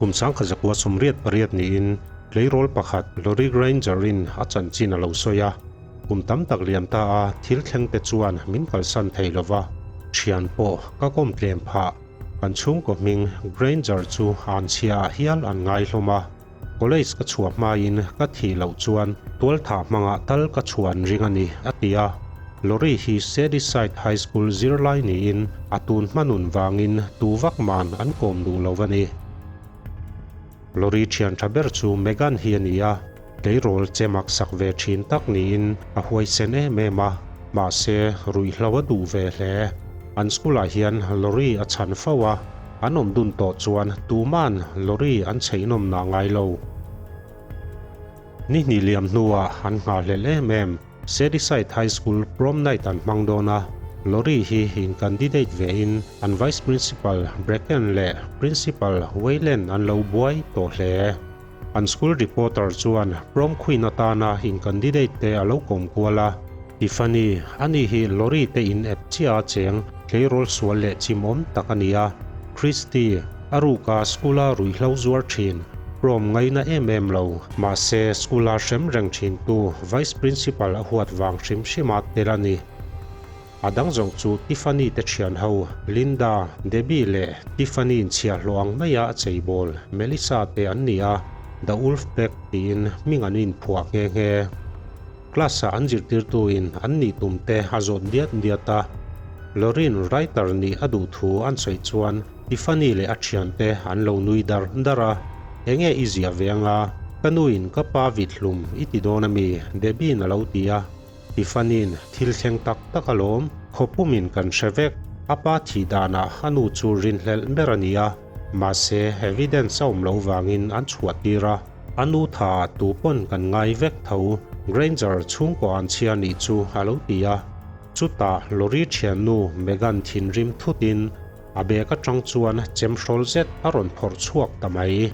Kum 1988 niin tleirawl pakhat Lori Granger-in a chanchin a lo sawi a. Kum tam tak liam ta a thil thleng te chuan min kalsan thei lo va, thian pawh ka kawm tlem phah. Kan chhungkaw hming Granger chu anchhia ah hial an ngai hlawm a. College ka chhuah hmain ka thih loh chuan tualthah hmangah tal ka chhuah an ring a ni, a ti a. Lori hi Shadyside High School zirlai niin a tun hmanun vangin tu vak man an kawm duh lo a ni. Lori thian tha ber chu Megan hi a ni a, tleirawl che mak sak ve thin tak niin a huaisen em em a, mahse ruihhlo a duh ve hle. An school ah hian Lori a chhan fo a, An awm dun tawh chuan tuman lorry an chheihnawm nah ngai lo. Ni hnih liam hnuah an nghahhlelh em em. Shadyside High School prom night an hmang dawn a, lorry hi in candidate ve in an Vice Principal Bracken leh Principal Wayland an lo buai tawh hle. An school reporter chuan prom queen atana in candidate te a lo kawm kual a, Tiffany, ani hi lorry te in ep chiah a cheng tleirawl sual leh chimawm tak a ni a, Christy, a ruka school a ruihhlo zuar thin, prom ngaina em em lo, mahse school a hrem reng thin tu vice principal a huat vang hrim hrim a tel a ni. A dang zawng chu Tiffany te thian ho, Linda, Debbie leh Tiffany inchhiahhlawh ang maia a cheibawl Melissa te an ni a, The Wolf Pack tiin hming an inphuah nghe nghe. Class-a an zirtirtuin an nih tum te a zawt diat diat a, Loreen writer nih a duh thu an sawi chuan Tiffany leh a thiante an lo nui dar dar a, Enge i ziah ve anga? Ka nuin ka pa vit hlum i ti dawn ami? Debbie-in a lo ti a. Tiffany-in thil thleng tak tak alawm, khawpumin kan hre vek. A pa thih danah a nu chu rinhlelh ber a ni a, mahse evidence a awm loh vangin an chhuah tir a. A nu tha tu pawn kan ngai vek tho, Granger chhungkaw an chhia nih chu a lo ti a. Chutah lorry thiannu Megan thinrim thutin a bag atang chuan chem hrawl zet a rawn phawrh chhuak ta mai.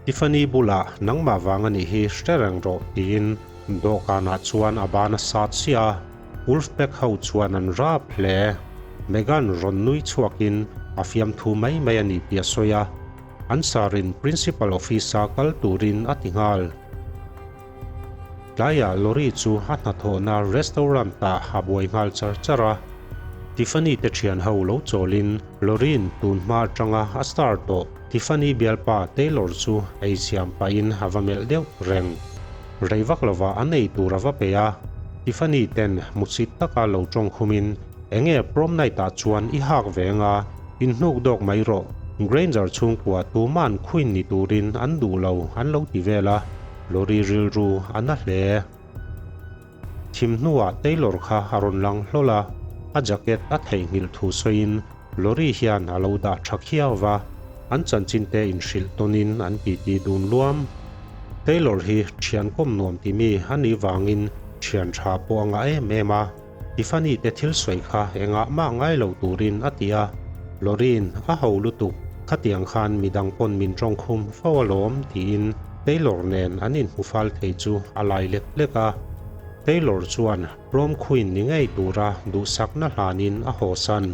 Tiffany bulah nangmah vang a nih hi hre reng rawh tiin Dawhkanah chuan a ban a sat chiah a, Wolfpack ho chuan an rap hle. Megan rawn nui chhuakin a fiamthu mai mai a ni tih a sawi a, an sarin Principal office-a kal turin a ti nghal. Tlaiah lorry chu a hnathawhna restaurant-ah a buai nghal char char a. Tiffany te thian ho lo chawlin lorry-in tun hma atanga a star tawh Tiffany bialpa Taylor chu ei siam pahin a va melh deuh reng. Rei vak lovah an ei tur a va pe a, Tiffany ten mutsit taka lo tawng khumin, Enge prom night ah chuan i hak ve anga, in hnuk dawk mai rawh, Granger chhungkua tuman queen ni turin an duh lo an lo ti vel a, Lori rilru a na hle. Thim hnuah Taylor kha a rawn lang hlawl a, a jacket a theihnghilh thu sawiin Lori hian a lo dah tha khiau va, an chanchin te inhrilh tawnin an titi dun luam. Taylor hi thian kawm nuam ti mi a nih vangin thian tha pawh a ngah em em a, Tiffany te thil sawi kha engah mah ngai lo turin a ti a, Lori'n a ho lutuk, khatiang khan midang pawn min tawngkhum fo alawm tiin Taylor nen an inhmu fal thei chu a lai lek lek a. Taylor chuan prom queen ni ngei tura duhsakna hlanin a hawsan.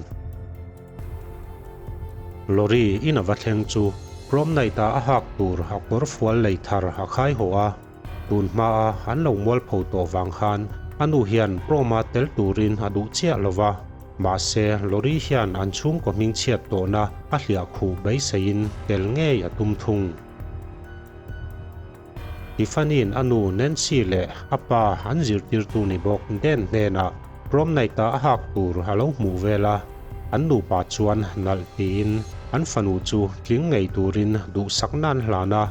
Lori in a va thleng chu prom night ah a hak tur a kawr fual lei thar a khai haw a. Tun hmaa an lo mualpho tawh vang khan a nu hian prom-a tel turin a duh chiah lo va, mahse lorry hian an chhungkaw hmingchhiat tawhna a hliah khuh beiseiin tel ngei a tum thung. Tiffany-in a nu Nancy leh a pa an zirtirtu ni bawk Dan hnenah prom night-a a hak tur a lo hmuh vel a, an nupa chuan nalh tiin an fanu chu tling ngei turin duhsakna an hlan a,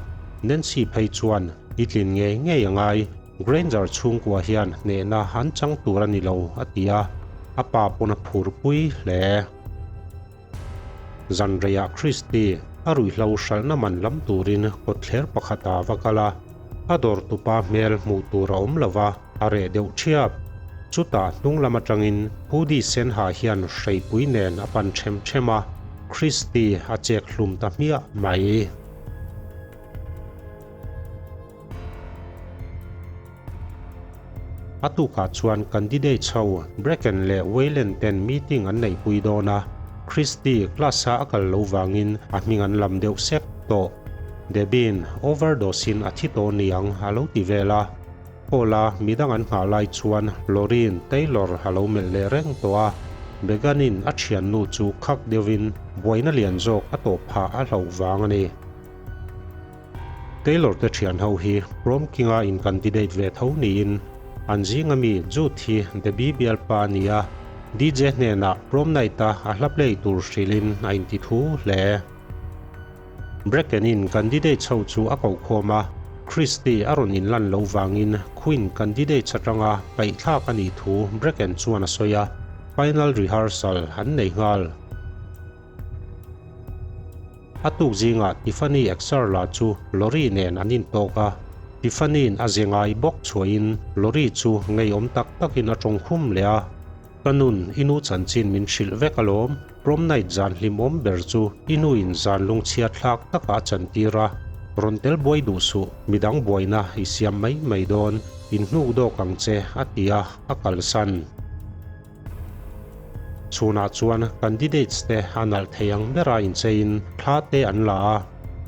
Nancy phei chuan i tlin ngei ngei a ngai, Granger chhungkua hian hnehna an chang tur a ni lo a ti a, a pa pawn a phurpui hle. Zanreiah Christy a ruihhlo hralhna man lam turin kawtthler pakhat a va kal a, a dawrtupa hmel hmuh tur a awm lo va, a reh deuh ṭhiap. Chutah hnung lam aṭangin hoodie sen ha hian hreipui nen a pan ṭhem ṭhem a, Christy a chek hlum ta hmiah mai. A tukah chuan candidates ho Bracken leh Wayland ten meeting an neihpui dawn a, Christy class-a a kal lo vangin a hming an lam deuh sek tawh. Debbie-in overdose-in a thi tawh niang a lo ti vel a. Hall-a midang an nghah lai chuan Loreen Taylor a lo melh leh reng tawh a. Megan-in a thiannu chu khak deuhin buaina lian zawk a tawp phah a hlauh vang a ni. Taylor te thian ho hi Prom King-a in candidate ve tho niin an zinga mi Jude hi Debbie bialpa a ni a, DJ hnenah Prom Night-a a hla play tur hrilhin a inti thu hle. Bracken-in candidates ho chu a koh khawm a, Christy a rawn inlan loh vangin Queen candidates atanga paihthlak a nih thu Bracken chuan a sawi a, final rehearsal an nei nghal. A tuk zingah Tiffany Exer la chu Lori nen an intawk a, Tiffany-in a ze ngai bawk chhuahin Lori chu ngeiawm tak takin a tawng khum leh a. Ka nun, i nu chanchin min hrilh vek alawm, prom night zan hlimawm ber chu i nuin zan lungchhia thlak takah a chantir a, rawn tel buai duh suh, midang buaina i siam mai mai dawn, in hnuk dawk ang che, a ti a, a kalsan. Chhunah chuan candidates te a nalh thei ang bera incheiin thla te an la a,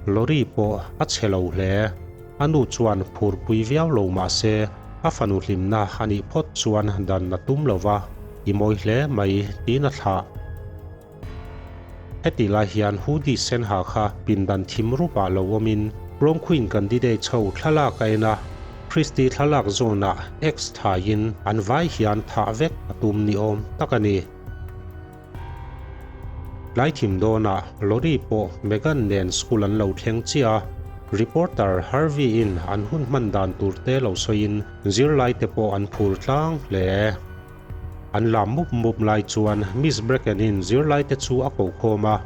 lorry pawh a chhe lo hle. A nu chuan phurpui viau lo mah se a fanu hlimna a nih phawt chuan dan a tum lo va, i mawi hle mai tiin a thlah. Hetih lai hian hoodie sen ha kha pindan thim rupah lo awmin Prom Queen candidate chho thlalak a en a, Christy thlalak zawnah X thaiin an vai hian thah vek a tum ni awm tak a ni. Tlai thim dawnah Lori pawh Megan nen school an lo thleng chiah a, reporter Harvey-in an hun hman dan tur te lo sawiin zirlaite pawh an phur tlang hle. An lam mup mup lai chuan Miss Bracken-in zirlaite chu a ko khawm a,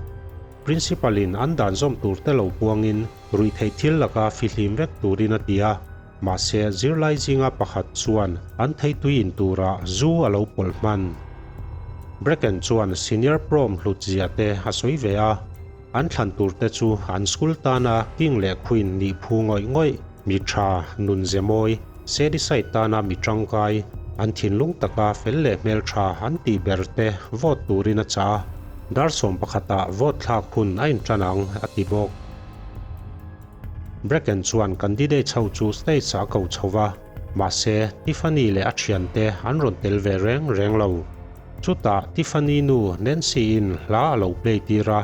Principal-in an dan zawm tur te lo puangin ruihtheih thil laka fihlim vek turin a ti a, mahse zirlai zinga pakhat chuan an theitui in turah zu a lo pawlh hman. Bracken chuan senior prom hlut zia te a sawi ve a, an thlan tur te chu an school tana king leh queen nih phu ngawih ngawih, mi tha, nun ze mawi, Shadyside tana mi tangkai, an thinlung taka fel leh hmeltha an tih ber te vote turin a chah a, dar 11ah vote thlak hun a intan ang, a ti bawk. Bracken chuan candidates ho chu stage ah a ko chho va, mahse Tiffany leh a thiante an rawn tel ve reng reng lo. Chutah Tiffany nu Nancy-in hla a lo play tir a,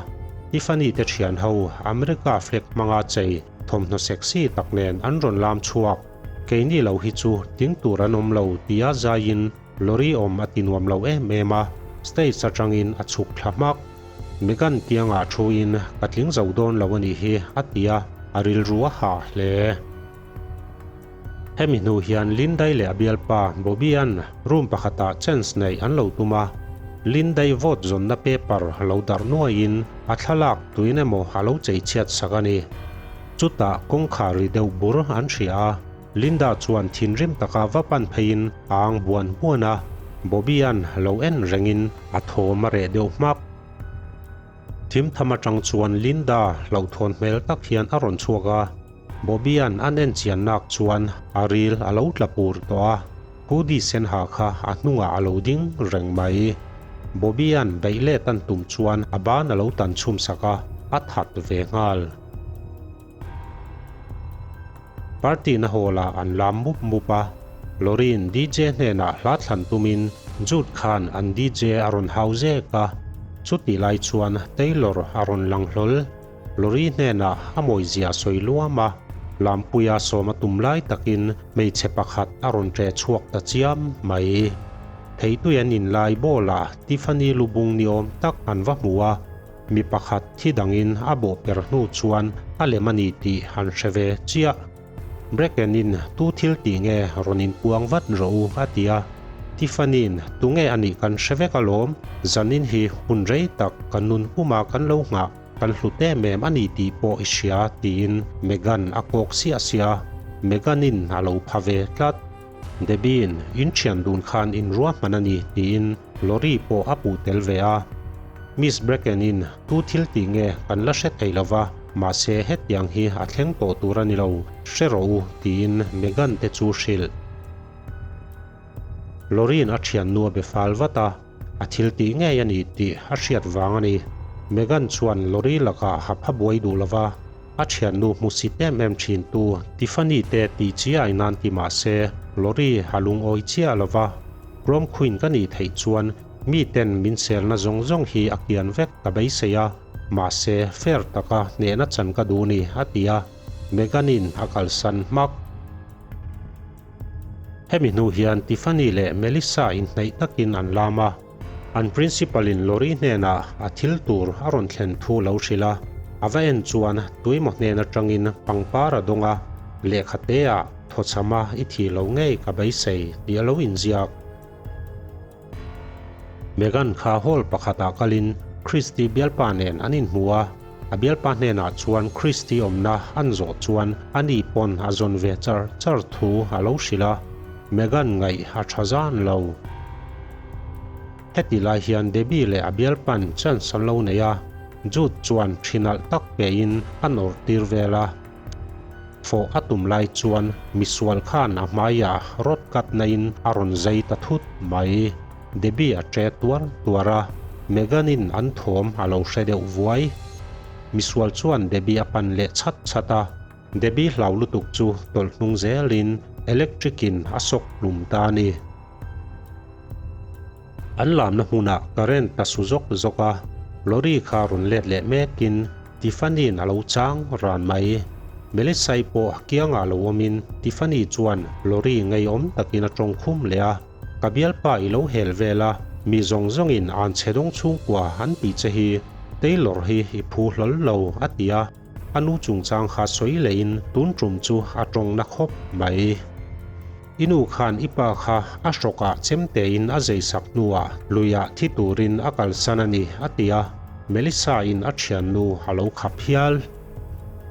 Tiffany te thian ho America flag hmanga chei thawmhnaw sexy tak nen an rawn lam chhuak. Keini lo hi chu tling tur an awm lo tia zaiin lorry awm a ti nuam lo em em a, stage atangin a chhuk thla hmak. Megan tiangah thuin ka tling zo dawn lo a nih hi a ti a, a rilru a hah hle. Hemi hnu hian Lindai leh a bialpa Bobby-a'n room pakhatah chance neih an lo tum a, Lindai vote zawnna paper lo darh nuaiin a thlalak tuin emaw a lo cheichhiat sak a ni. Chutah kawngkhar ri deuh bur an hria a, Linda chuan thinrim taka va pan pheiin a ang buan buan a, Bobby-a'n lo en rengin a thawm a reh deuh hmak. Thim tham atang chuan Linda hlauhthawn hmel tak hian a rawn chhuak a, Bobby-a'n an en chian nak chuan a ril a lo tla pur tawh a, hoodie sen ha kha a hnungah a lo ding reng mai. Bobby-a'n beih let an tum chuan a ban a lo tan chhum sak a, a that ve nghal. Party na hall ah an lam mup mup a, Loreen DJ hnenah hla thlan tumin Jude khan an DJ a rawn hau zek a, chutih lai chuan Taylor a rawn lang hlawl. Lorry hnenah a mawizia sawi luam a, Lampuia sawm a tum lai takin hmeichhe pakhat a rawn ṭe chhuak ta chiam mai. Theitui an inlai ball ah Tiffany lubung ni awm tak an va hmu a, Mi pakhat thi dangin a bawh per hnu chuan a lem a ni tih han hre ve chiah. Bracken-in tu thil tih nge rawn inpuang vat rawh u a ti a. Tiffany-in tu nge a nih kan hre vek alawm, zanin hi hun rei tak kan nun puma kan lo nghah, kan hlut em em a ni tih pawh i hria tiin Megan a kawk siah siah a. Megan-in a lo pha ve tlat. Debbie-in in thian dun khan in ruahman a ni tiin Lori pawh a puh tel ve a. Miss Bracken-in tu thil tih nge kan la hre thei lova, mahse hetiang hi a thleng tawh tur a ni lo, hre rawh u tiin Megan te chu hrilh. Lori'n a thiannu a be fal vat a, a thil tih ngei a ni tih a hriat vang a ni. Megan chuan Lori lakah ha pha buai duh lova. A thiannu hmusit em em thintu Tiffany te tih chiai nan ti mah se Lori a lungawi chiah lo va, Prom Queen ka nih theih chuan mi ten min selna zawng zawng hi a kian vek ka beisei a, mahse fair taka hnehna chan ka duh ni a ti a, Megan-in a kalsan hmak. Hemi hnu hian Tiffany leh Melissa inhnaih takin an lam a, an principal in Lori hnenah a thil tur a rawn thlen thu lo hrilh a, a va en chuan tuimaw hnen atangin pangpar a dawng a, lehkha te ah thawchhama i thih lo ngei ka beisei tih a lo inziak. Megan kha hall pakhatah kalin Christy bialpa nen an inhmu a, a bialpa hnenah chuan Christy awmna an zawh chuan ani pawn a zawn ve char char thu a lo hrilh a, Megan ngaih a tha zan lo. Heti lai hian Debbie leh a bialpan chance an lo nei a, Jude chuan thinalh tak pein a nawr tir vel a. Fawh a tum lai chuan misual khan a hmaiah rod cut na in a rawn zai ta thut mai. Debbie a che tuar tuar a, Megan in an thawm a lo hre deuh vuai. Misual chuan Debbie a pan leh chhat chhat a, Debbie hlau lutuk chu tawlh hnung zel in electric in a sawk hlum ta a ni. An lamna hmunah current a su zawk zawk a, lorry kha rawn let leh mekin Tiffany-in a lo chang ran mai. Melissa-i pawh kiangah lo awmin Tiffany chuan lorry ngeiawm takin a tawng khum leh a, Ka bialpa i lo hel vel a, mi zawng zawngin an chhe dawng chhungkua an tih che hi Taylor hi i phu hlawl lo a ti a. A nu chungchang kha sawi lehin tun tum chu a tawng na khawp mai. I nu khan i pa kha a hrawkah chemtein a zeisak hnuah luiah thi turin a kalsan a ni a ti a, Melissa-in a thiannu a lo khap hial.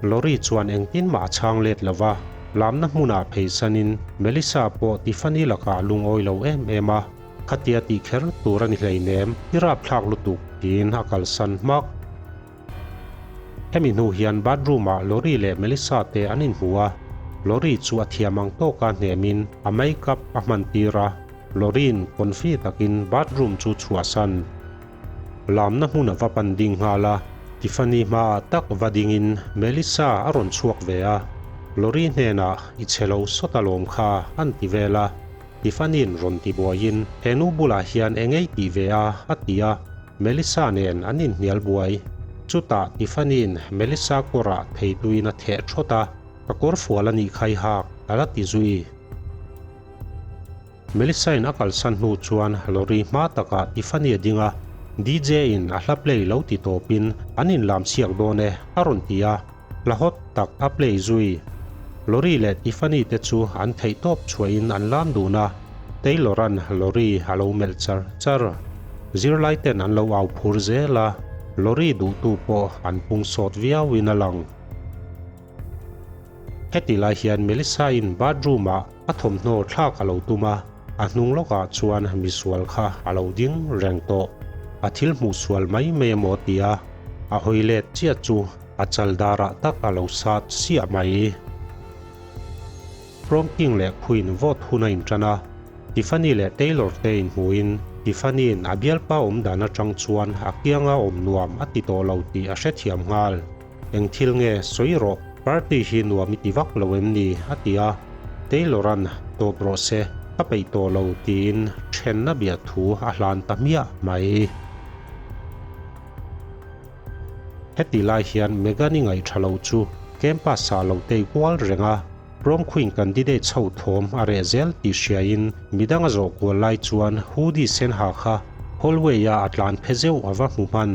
Lori chuan engtin mah a chhang let lo va, lamna hmunah pheisanin Melissa pawh Tiffany lakah lungawi lo em em a, Khatia tih kher tur a ni hleinem, i rapthlak lutuk tiin a kalsan hmak. Hemi hnu hian bathroom ah Lori leh Melissa te an inhmu a, Lori chu a thiam ang tawka hnemin a make up a hman tir a, Lori'n confi takin bathroom chu chhuahsan. Lamna hmun a va pan ding nghal a, Tiffany hmaah tak va dingin Melissa a rawn chhuak ve a, Lori hnenah i chhe lo sawt alawm kha an ti vel a, Tiffany'n rawn ti buaiin he nu bulah hian eng ei tih ve a a ti a, Melissa nen an inhnial buai. Chutah Tiffany-in Melissa kawrah theituin a theh thawt a, Ka kawr fual a nih kha i hak, a la ti zui. Melissa-in a kalsan hnu chuan lorry hma takah Tiffany a ding a, DJ-in a hla play lo ti tawpin an inlam chhiak dawn e, a rawn ti a, hla hot tak a play zui. Lorry leh Tiffany te chu an theihtawp chhuahin an lam dun a, Taylor-a'n Lorry a lo melh char char. Zirlai ten an lo au phur zel a, Lorry duhtu pawh an pung sawt viauin a lang. Heti lai hian Melissa-in bathroom-ah a thawmhnaw thlak a lo tum a, a hnung lawkah chuan misual kha a lo ding reng tawh. A thil hmuh sual mai mai emaw tia a hawi let chiah chu a chal darah tak a lo sat siah mai. Prom King leh Queen vote hun a inṭan a, Tiffany leh Taylor te inhmuhin Tiffany-in a bialpa awm dan aṭang chuan a kianga awm nuam a ti tawh lo tih a hrethiam nghal. Eng thil nge sawi rawh, party hi nuam i ti vak lo em ni? a ti a, Taylor-a'n tawp rawh se, ka peih tawh lo tiin ṭhenna biahthu a hlan ta hmiah mai. Heti lai hian Megan-i ngaihṭha lo chu campus-ah lo tei kual reng a, prom queen candidate chho thawm a reh zel tih hriain midang a zawh kual lai chuan hoodie sen ha kha hallway-a a tlan phe zeuh a va hmu hman.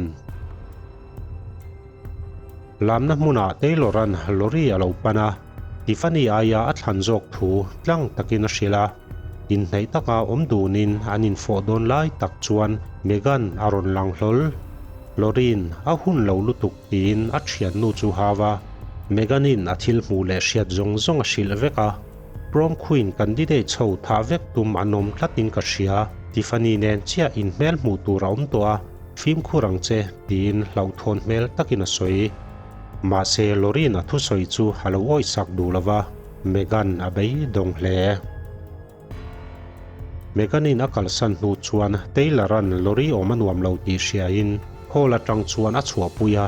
Lamna hmunah Taylor-a'n lorry a lo pan a, Tiffany aia a thlan zawk thu tlang takin a hrilh a. Inhnaih taka awm dunin an infawh dawn lai tak chuan Megan a rawn lang hlawl. Lorry-in a hun lo lutuk tiin a thiannu chu hau a, Megan-in a thil hmuh leh hriat zawng zawng a hrilh vek a. Prom Queen candidate chho thah vek tum an awm tlatin ka hria, Tiffany nen chiah inhmel hmuh tur a awm tawh a, Fimkhur ang che, tiin hlauhthawn hmel takin a sawi. Mahse, Loreen-a thusawi chu a lo awihsak duh lo va, Megan a beidawng hle. Megan-in a kalsan hnu chuan Taylor-a'n Lori awm a nuam lo tih hriain hall atang chuan a chhuahpui a.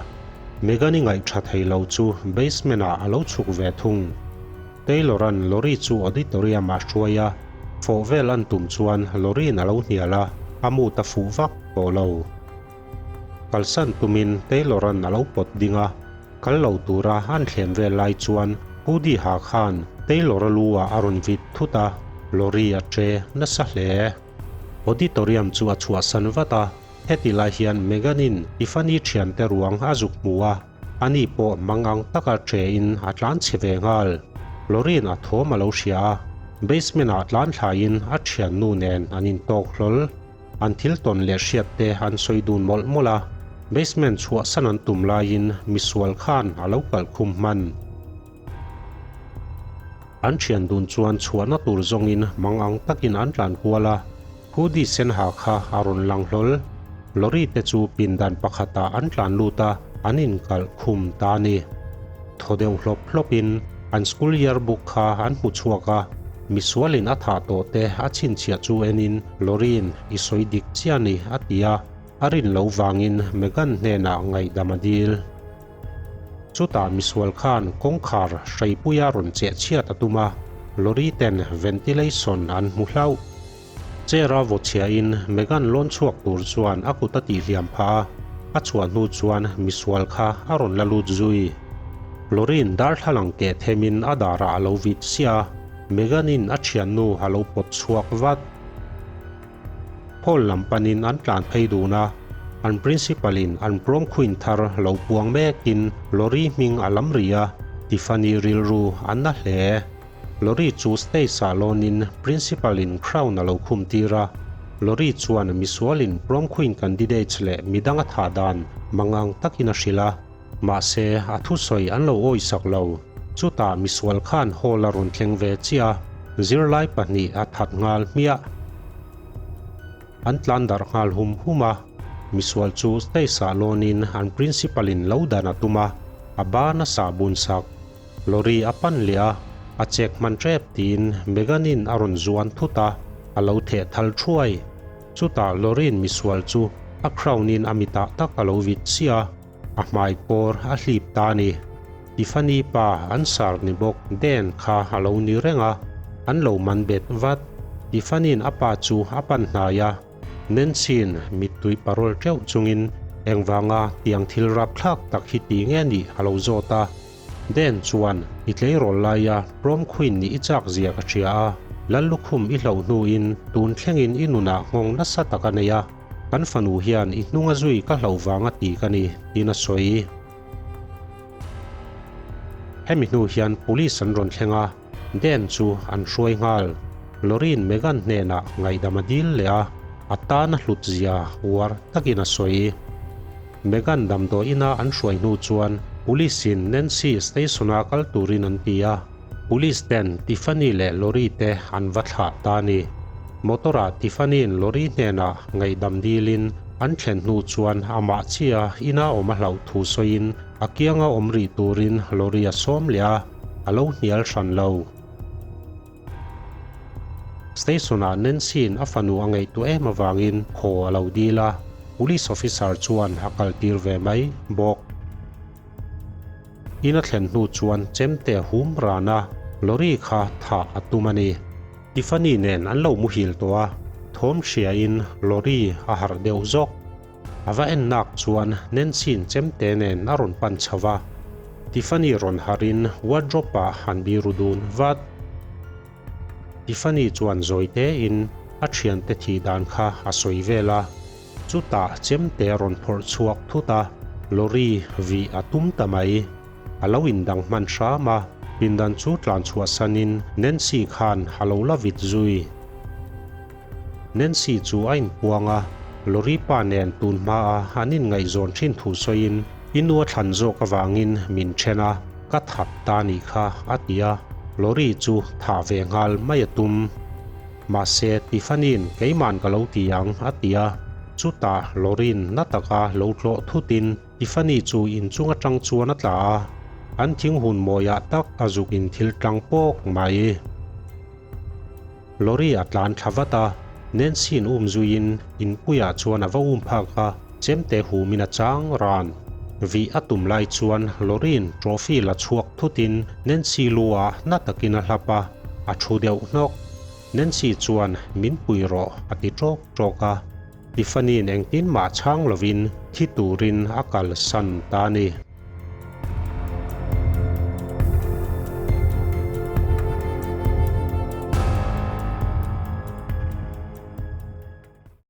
Megan-i ngaih tha thei lo chu basement-ah a lo chhuk ve thung. Taylor-a'n Lori chu auditorium-ah hruai a, fawh vel an tum chuan Lori-in a lo hnial a, a mood a fuh vak tawh lo. Kalsan tumin Taylor-a'n a lo pawt ding a, kal lo tura an thlem vel lai chuan hoodie ha khan Taylor-a lu-ah a rawn vit thut a, Lori a che nasa hle. Auditorium chu a chhuahsan vat a, heti lai hian Megan-in Tiffany thiante ruang a zuk hmu a, ani pawh mangang taka che-in a tlan chhe ve nghal. Lori-in a thawm a lo hria a, basement-ah tlan thlaiin a thiannu nen an intawk hlawl. An thil tawn leh hriat te an sawi dun mawlh mawlh a, basement chhuahsan an tum laiin misual khan a lo kalh khum hman. An thian dun chuan chhuahna tur zawngin mangang takin an tlan kual a, hoodie sen ha kha a rawn lang hlawl. Lorry te chu pindan pakhatah an tlan lut a, an inkalh khum ta a ni. Thaw deuh hlawp hlawpin an school yearbook kha an hmu chhuak a, misualin a thah tawh te a chhinchhiah chu enin Lorry-in i sawi dik chiah a ni a ti a, a rin lo vangin Megan hnenah ngaihdam a dil. Chutah misual khan kawngkhar hreipuia rawn cheh chhiat a tum a, lorry ten ventilation an hmu hlauh. Chair a vaw chhiahin Megan lawn chhuak tur chuan a kut a tihhliam phah a, a chhuah hnu chuan misual kha a rawn la lut zui. Lorry-in darthlalang keh themin a darah a lo vit siah a, Megan-in a thiannu a lo pawt chhuak vat. Hall lam panin an tlan phei dun a, an principal in an prom queen thar lo puang mekin Lori hming a lam ri a, Tiffany rilru a na hle. Lori chu stage ah lawnin principal in crown a lo khum tir a, Lori chuan misual in prom queen candidates leh midang a thah dan mangang takin a hrilh a, mahse a thusawi an lo awisak lo. Chutah misual khan hall a rawn thleng ve chiah a, zirlai pahnih a that nghal hmiah. An tlan darh nghal hum hum a, misual chu stage ah lawnin an principal in lo dan a tum a, a ban a sah bun sak. Lorry a pan leh a, a chek hman tep tiin Megan in a rawn zuan thut a, a lo theh thal thuai. Chutah Lorry in misual chu a crown in a mitah tak a lo vit chiah a. A hmai kawr a hlip ta a ni. Tiffany pa an sar ni bawk Dan kha a lo ni reng a, an lo man bet vat. Tiffany-in a pa chu a pan hnai a, Nancy-in mittui parol teuh chungin engvanga tiang thil rapthlak tak hi ti nge nih a lo zawt a. Dan chuan, I tleirawl laia prom queen nih i chak zia ka hria a, Lallukhum i hloh hnuin tun thlengin i nunah nghawng nasa tak a nei a. Kan fanu hian i hnunga zui ka hloh vang a ti ka ni, tiin a sawi. Hemi hnu hian police an rawn thleng a, Dan chu an hruai nghal. Loreen Megan hnenah ngaihdam a dil leh a, a tan a hlut zia uar takin a sawi. Megan damdawi ina an hruai hnu chuan police in Nancy station a kal turin an ti a. Police ten Tiffany leh Lori te an va thlah ta a ni. Motor ah Tiffany-in Lori hnenah ngaihdam dilin an thlen hnu chuan amah chiah ina awm a hlauh thu sawiin a kianga awm rih turin Lori a sawm leh a, a lo hnial hran lo. Station ah Nancy-in a fanu a ngaihtuah em avangin haw a lo dil a, Police officer chuan a kaltir ve mai bawk. In a thlen hnu chuan chemte a hum ran a, lorry kha thah a tum a ni. Tiffany nen an lo muhil tawh a, thawm hriain lorry a harh deuh zawk. A va en nak chuan Nancy-in chemte nen a rawn pan chho va, Tiffany rawn harhin wardrobe-ah han biru dun vat. Tiffany chuan zawi tein a thiante thih dan kha a sawi vel a, chutah chemte a rawn phawrh chhuak thut a, lorry vih a tum ta mai. A lo indang hman hram a, pindan chu tlan chhuahsanin Nancy khan a lo la vit zui. Nancy chu a inpuang a, lorry pa nen tun hmaa an inngaihzawn thin thu sawiin i nu a thlan zawk avangin min then a, ka that ta nih kha a ti a, lorry chu thah ve nghal mai a tum. Mahse Tiffany-in keiman ka lo ti ang a ti a, chutah lorry-in na taka lo tlawh thutin Tiffany chu inchung atang chuan a tla a, an thing hun mawiah tak a zuk in thil tlang pawk mai. Lorry a tlan thla vat a, Nancy-in um zuiin inpuiah chuan a va um phak a, chemte humin a chang ran. Vih a tum lai chuan Loreen trophy la chhuak thutin Nancy lu ah na takin a hlap a, a thu deuh hnawk. Nancy chuan min pui rawh a ti ṭawk ṭawk a. Tiffany-in engtin mah chhang lovin thi turin a kalsan ta a ni.